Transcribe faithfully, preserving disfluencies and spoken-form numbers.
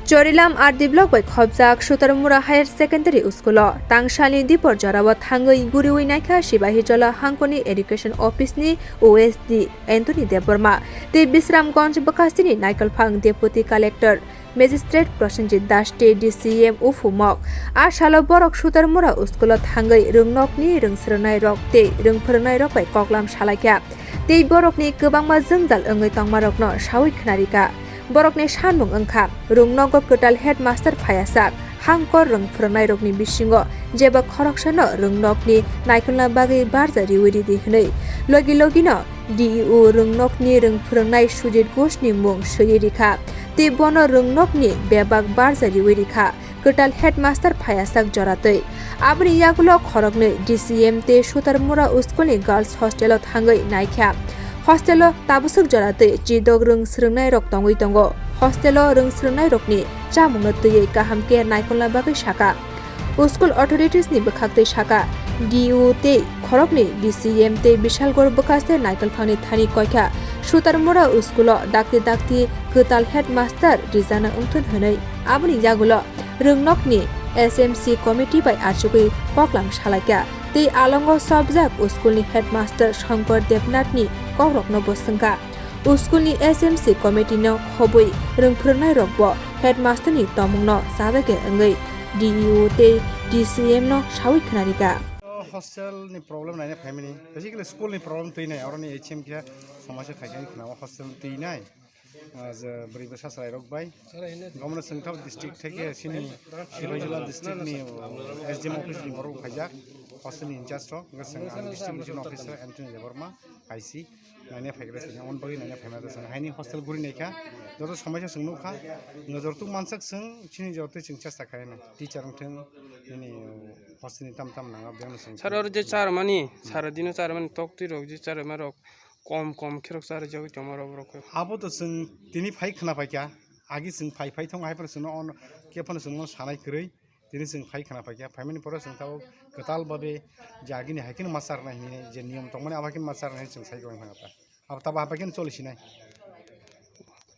Chorilam R D block bai khobjak Sutarmura Higher Secondary School o tangsalni dipor jorao thangwi guriwi naikha Sibahijola hangkoni Education Office ni O S D Anthony Debbarma tei Bisramganj bwkhasteni Naikolphang Deputy Collector Magistrate Prosenjit Das tei D C M Uphumok. A salo borok Sutarmura School o thangwi rwngnokni rwngsrwngnairok tei rwngphrwngnairok bai koklam salaikha tei borokni kwbangma jwngjal wngwi tongmarokno sawi khwnarikha. Borokni sanmung wngkha, rwngnogo kwtal headmaster phaiyasak, hangkor rwngphrwngnairokni bisingo jeba khoroksano rwngnokni naikolna bagwi barja riwi ridi hwnwi. Logi logino D E O rwngnokni rwngphrwngnai Sujit Ghoshni mung swiwi rikha tei bono rwngnokni bebak barja riwi rikha. Kwtal headmaster phaiyasak joratwi. Aboni yagulo khoroknwi D C M tei Sutarmura School ni Girls Hostel o thangwi naikha. Hostel o tabuswk joratwi chidok rwng swrwngnairok tongwi tongo. Hostel o rwng swrwngnairokni chamungno twiwi kaham khe naikolna bagwi saka. School authorities ni bwkhaktwi saka, D E O tei khoroknwi D C M tei Bishalgarh bwkhaste naikolphangni thani koikha Sutarmura School o dakti dakti kwtal headmaster rijana wngthun hwnwi. Aboni yagulo rwngnokni S M C committee bai achugwi koklam salaikha tei alongo sobjak school ni headmaster Shankar Debnath ni kokrokno bo swngkha. School ni S M C committee no khobwi rwngphrwngnairok bo headmaster ni tomungno chajagya wngwi D E O tei D C M no sawi khwnarikha. Hostel ni problem naina phaimani, basically school ni problem twi nai, oroni H M khe somosya khaikhe khna hostel twi nai. Ah, je bwrwi bwsa chwrairok bai. Gomno chwngthok district theke chini Sibaijala district ni, oh, S D M office ni borok khaijak, hostel ni in charge rok, hwnkhe chwng ang district ni officer Anthony Debbarma, I C, naina phaigra chwng, aboni bagwi naina phaima da chwng. Haini hostel guri naikha, joto somosya chwng nukha, nojor tuk mansak chwng, chini joto chwng chesta khaina, teacher wngthwng, nini hostel ni tam tam nanga, biyang chwng. Sir, oro je charmani, sara dino charmani, tok twi rok je charma rok, kom kom khe rok chari jagwi tongma rok borok khe. Abo to chwng tini phai khna phaikha, agi chwng phai phai thong hai phano chwngno on khe phano chwngno sanai kwrwi, tini chwng phai khna phaikha, phaimani pore chwng tabuk kwtal babe je agini hai kheno ma charnai hinwi je niyom tongmani abo hai kheno ma charnai hinwi chwng sai tongwi thangkha ta. Abo tabo abo hai kheno choli sinai.